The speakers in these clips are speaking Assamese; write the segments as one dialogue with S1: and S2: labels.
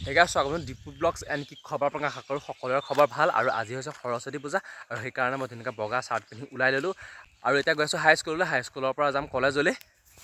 S1: হেই স্বাগতম দীপু ব্লগছ এণ্ড কি খবৰ আপোনাক। আশা কৰোঁ সকলোৰে খবৰ ভাল। আৰু আজি হৈছে সৰস্বতী পূজা আৰু সেইকাৰণে মই ধুনীয়াকৈ বগা চাৰ্ট পিন্ধি ওলাই ল'লোঁ আৰু এতিয়া গৈ আছোঁ হাইস্কুললৈ। হাইস্কুলৰ পৰা যাম কলেজলৈ।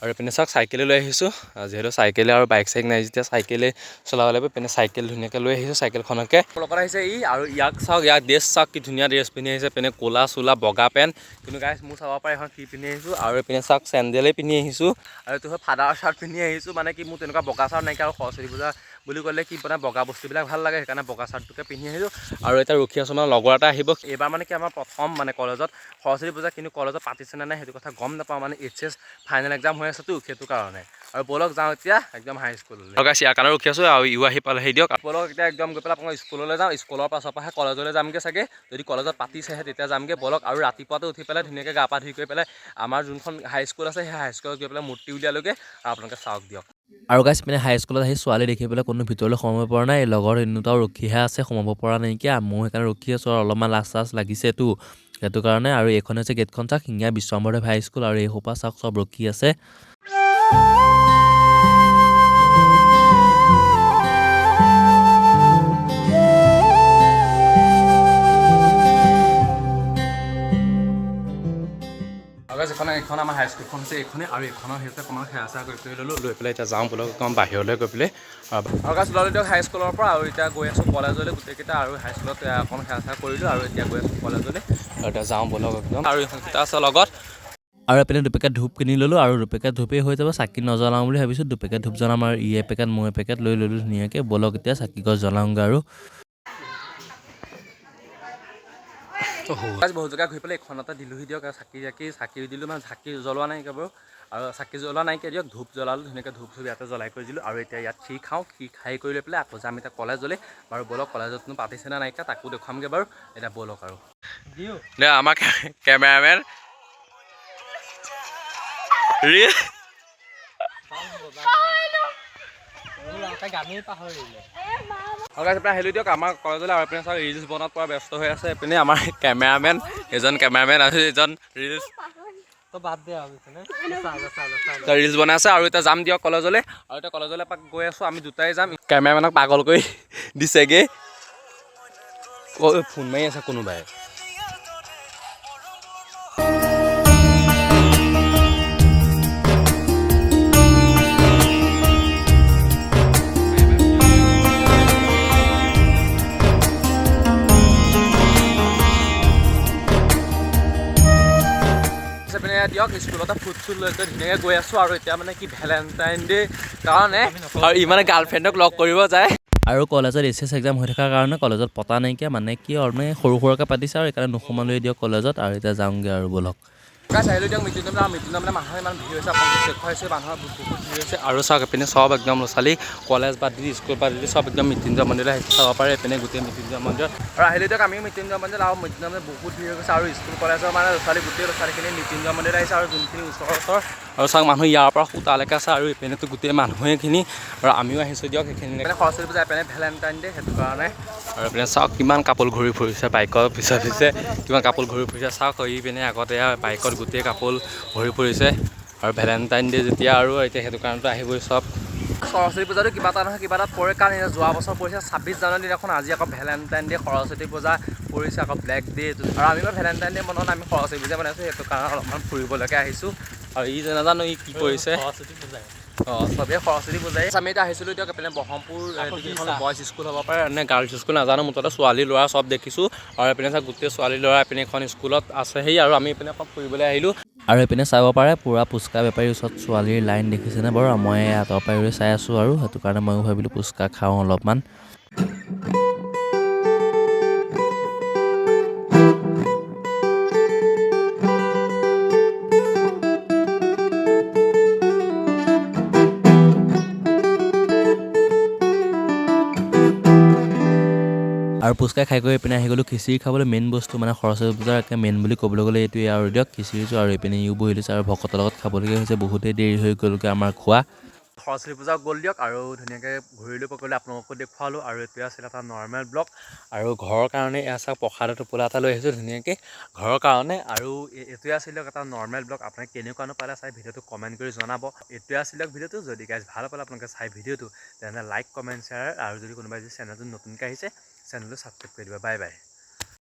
S1: আৰু এইপিনে চাওক, চাইকেলে লৈ আহিছোঁ, যিহেতু চাইকেলে আৰু বাইক চাইক নাই যেতিয়া চাইকেলে চলাব লাগিব। পিনে চাইকেল ধুনীয়াকৈ লৈ আহিছোঁ, চাইকেলখনকে। মোৰ লগত আহিছে ই। আৰু ইয়াক চাওক, ইয়াক ড্ৰেছ চাওক, কি ধুনীয়া ড্ৰেছ পিন্ধি আহিছে। পিনে ক'লা চোলা, বগা পেণ্ট। কিন্তু গাইছ, মোৰ চাব পাৰে এখন কি পিন্ধি আহিছোঁ। আৰু এইপিনে চাওক, চেণ্ডেলেই পিন্ধি আহিছোঁ আৰু এইটো হয় ফাদাৰ চাৰ্ট পিন্ধি আহিছোঁ। মানে কি, মোৰ তেনেকুৱা বগা চাৰ্ট নাইকিয়া আৰু সৰস্বতী পূজা বুলি ক'লে কি মানে বগা বস্তুবিলাক ভাল লাগে, সেইকাৰণে বগা চাৰ্টটোকে পিন্ধি আহিছোঁ। আৰু এতিয়া ৰখি আছোঁ, মানে লগৰ এটা আহিব। এইবাৰ মানে কি, আমাৰ প্ৰথম মানে কলেজত সৰস্বতী পূজা, কিন্তু কলেজত পাতিছেনে নাই সেইটো কথা গম নাপাওঁ। মানে এইচএছ ফাইনেল এক্সাম হৈ আছেতো, সেইটো কাৰণে। আৰু ব'লক যাওঁ এতিয়া একদম হাই স্কুললৈ। আৰু গাইছ, ইয়াৰ কাৰণে ৰখি আছোঁ আৰু ইও আহি পালেহি দিয়ক। ব'লক এতিয়া একদম গৈ পেলাই আপোনালোকৰ স্কুললৈ যাওঁ। স্কুলৰ পাছৰ পৰাহে কলেজলৈ যামগৈ চাগে। যদি কলেজত পাতিছেহে তেতিয়া যামগৈ। ব'লক। আৰু ৰাতিপুৱাতে উঠি পেলাই ধুনীয়াকৈ গা পা ধুই কৰি পেলাই আমাৰ যোনখন হাইস্কুল আছে, সেই হাইস্কুলত গৈ পেলাই মূৰ্তি উলিয়ালোগৈ। আৰু আপোনালোকে চাওক দিয়ক।
S2: আৰু গাইছ, মানে হাই স্কুলত আহি ছোৱালী দেখি পেলাই কোনো ভিতৰলৈ সোমাব পৰা নাই। লগৰ তিনিটাও ৰখিহে আছে, সোমাব পৰা নাইকিয়া। ময়ো সেইকাৰণে ৰখি আছোঁ আৰু অলপমান লাজ চাজ লাগিছেতো, সেইটো কাৰণে। আৰু এইখন হৈছে গেটখন চাওক, শিঙীয়া বিশ্বম্বৰদেৱ হাই স্কুল। আৰু এই সোপা চাওক, চব ৰখি আছে।
S1: আৰু এইখন আমাৰ হাইস্কুলখন হৈছে এইখনেই। আৰু এইখনৰ সেইতে অকণমান সেৱা চেৱা কৰি কৰি ল'লোঁ, লৈ পেলাই এতিয়া যাওঁ বোলো অকণমান বাহিৰলৈ গৈ পেলাই। আৰু গাইছ, ওলালোঁ দিয়ক হাইস্কুলৰ পৰা আৰু এতিয়া গৈ আছোঁ কলেজলৈ গোটেইকেইটা। আৰু হাইস্কুলত অকণ সেৱা চেৱা কৰিলোঁ আৰু এতিয়া গৈ আছোঁ কলেজলৈ। আৰু এতিয়া যাওঁ ব'লক একদম। আৰু এইখনকেইটা আছে লগত।
S2: আৰু এইপিনে দুপেকেট ধূপ কিনি ল'লোঁ আৰু দুপেকেট ধূপেই হৈ যাব। চাকি নজ্বলাওঁ বুলি ভাবিছোঁ, দুপেকেট ধূপ জ্বলাম। আৰু ই এপেকেট, মই এপেকেট লৈ ল'লোঁ ধুনীয়াকৈ। ব'লক এতিয়া চাকি গছ জ্বলাওঁগৈ। আৰু
S1: গাইছ, বহুত জেগা ঘূৰি পেলাই এইখনতে দিলোহি দিয়ক। আৰু চাকি চাকি চাকি দিলোঁ, মানে চাকি জ্বলোৱা নাইকিয়া বাৰু। আৰু চাকি জ্বলোৱা নাইকিয়া দিয়ক, ধূপ জ্বলালোঁ ধুনীয়াকৈ। ধূপ চুপ ইয়াতে জ্বলাই কৰি দিলোঁ। আৰু এতিয়া ইয়াত খীৰ খাওঁ। খীৰ খাই কৰি লৈ পেলাই আকৌ যাম এতিয়া কলেজলৈ। বাৰু ব'লক, কলেজতনো পাতিছে নে নাইকিয়া তাকো দেখুৱামগৈ। বাৰু এতিয়া ব'লক। আৰু দে আমাৰ কেমেৰামেন ৰিল
S3: গানেই পাহৰিলে।
S1: আৰু গাইছ, আপোনাৰ আহিলোঁ দিয়ক আমাৰ কলেজলৈ। আৰু এইপিনে চাওক, ৰিলচ বনোৱাত পূৰা ব্যস্ত হৈ আছে। এইপিনে আমাৰ কেমেৰামেন, এজন কেমেৰামেন আৰু এজন ৰিলচ
S3: তই বাদ দে আৰু বুজিছনে।
S1: ৰিলচ বনাই আছে। আৰু এতিয়া যাম দিয়ক কলেজলৈ। আৰু এতিয়া কলেজলৈ এপাক গৈ আছোঁ, আমি দুটাই যাম। কেমেৰামেনক পাগল কৰি দিছেগৈ। ফোন মাৰি আছে কোনোবাই। পিনে দিয়ক, স্কুলতে ফুট চুট লৈ গৈ ধুনীয়াকৈ গৈ আছোঁ। আৰু এতিয়া মানে কি, ভেলেণ্টাইন ডে কাৰণে আৰু ই মানে গাৰ্লফ্ৰেণ্ডক লগ কৰিব যায়।
S2: আৰু কলেজত এইচএছ এক্সাম হৈ থকাৰ কাৰণে কলেজত পতা নাইকিয়া, মানে কি আৰু, মানে সৰু সুৰাকৈ পাতিছে আৰু সেইকাৰণে নোসোমালোৱে দিয়ক কলেজত। আৰু এতিয়া যাওঁগৈ আৰু ব'লক।
S1: গাইছ, আহিলোঁ দিয়ক মৃত্যুঞ্জয়। আৰু মৃত্যুঞ্জয় মানে মানুহৰ ইমান ভিৰ হৈছে, আপোনালোক দেখুৱাইছে, মানুহৰ বহুত ভিৰ হৈছে। আৰু চাওক, এইপিনে চব একদম ল'ৰা ছোৱালী কলেজ বাদ দি, স্কুল বাদ দি চব একদম মৃত্যুঞ্জয় মন্দিৰলৈ আহিছে। চাব পাৰে এইপিনে গোটেই মৃত্যুঞ্জয় মন্দিৰ। আৰু আহিলোঁ দিয়ক আমিও মৃত্যুঞ্জয় মন্দিৰ। আৰু মৃত্যুঞ্জয় মন্দিৰ বহুত ভিৰ হৈ গৈছে। আৰু স্কুল কলেজৰ মানে ল'ৰা ছোৱালী, গোটেই ল'ৰা ছোৱালীখিনি মৃত্যুঞ্জয় মন্দিৰত আহিছে আৰু যোনখিনি ওচৰৰ ওচৰৰ। আৰু চাওক, মানুহ ইয়াৰ পৰা সোঁতালৈকে আছে। আৰু এইপিনেতো গোটেই মানুহেখিনি। আৰু আমিও আহিছোঁ দিয়ক সেইখিনি। সৰস্বতী পূজা, এইপিনে ভেলেণ্টাইন ডে, সেইটো কাৰণে। আৰু এইপিনে চাওক, কিমান কাপল ঘূৰি ফুৰিছে বাইকৰ পিছে পিছে, কিমান কাপল ঘূৰি ফুৰিছে চাওক। ইপিনে আগতে বাইকত গোটেই কাপল ঘূৰি ফুৰিছে। আৰু ভেলেণ্টাইন ডে যেতিয়া আৰু এতিয়া সেইটো কাৰণেতো আহিবই চব। সৰস্বতী পূজাটো কিবা এটা নহয় কিবা এটা পৰে, কাৰণ এতিয়া যোৱা বছৰ পৰিছে 26 জানুৱাৰী দিনাখন, আজি আকৌ ভেলেণ্টাইন ডে, সৰস্বতী পূজা পৰিছে, আকৌ ব্লেক ডে। আৰু আমি বাৰু ভেলেণ্টাইন ডে মনত আমি সৰস্বতী পূজা মনাইছোঁ, সেইটো কাৰণে অলপমান ফুৰিবলৈকে আহিছোঁ। আৰু ই যে নাজানো ই কি কৰিছে।
S3: সৰস্বতী পূজাই।
S1: অঁ, চবেই সৰস্বতী পূজাই। আমি এতিয়া আহিছিলোঁ দিয়ক এইপিনে বহৰমপুৰ। এইখন বইজ স্কুল হ'ব পাৰে নে গাৰ্লছ স্কুল নাজানো, মুঠতে ছোৱালী ল'ৰা চব দেখিছোঁ। আৰু এইপিনে চাওক, গোটেই ছোৱালী ল'ৰা এইপিনে এখন স্কুলত আছে সেই। আৰু আমি এইপিনে অকণ ফুৰিবলৈ আহিলোঁ।
S2: আৰু এইপিনে চাব পাৰে, পূৰা পুচকা বেপাৰীৰ ওচৰত ছোৱালীৰ লাইন দেখিছেনে বাৰু? মই আঁতৰৰ পৰাই ৰৈ চাই আছোঁ আৰু সেইটো কাৰণে ময়ো ভাবিলোঁ পুচকা খাওঁ অলপমান। আৰু পুচকা খাই কৰি এইপিনে আহি গ'লোঁ খিচিৰি খাবলৈ। মেইন বস্তু মানে সৰস্বতী পূজাৰ একে মেইন বুলি ক'বলৈ গ'লে এইটোৱে আৰু দিয়ক খিচিৰিটো। আৰু এইপিনে ইও বহি লৈছে আৰু ভকতৰ লগত খাবলগীয়া হৈছে। বহুতেই দেৰি হৈ গ'লগৈ আমাৰ খোৱা।
S1: সৰস্বতী পূজা গ'ল দিয়ক আৰু ধুনীয়াকৈ ঘূৰিলোঁ পকিলোঁ, আপোনালোককো দেখুৱালোঁ। আৰু এইটোৱে আছিলে এটা নৰ্মেল ব্লগ। আৰু ঘৰৰ কাৰণে এয়া চাওক, প্ৰসাদৰ টোপোলা এটা লৈ আহিছোঁ ধুনীয়াকৈ ঘৰৰ কাৰণে। আৰু এইটোৱে আছিলে এটা নৰ্মেল ব্লগ। আপোনাক কেনেকুৱানো পালে চাই ভিডিঅ'টো কমেণ্ট কৰি জনাব। এইটোৱে আছিলে ভিডিঅ'টো। যদি গাইজ ভাল পালে আপোনালোকে চাই ভিডিঅ'টো, তেনেহ'লে লাইক, কমেণ্ট, শ্বেয়াৰ আৰু যদি কোনোবাই যদি চেনেলটো নতুনকৈ আহিছে, চেনেলটো ছাবস্ক্ৰাইব কৰি দিব। Bye bye.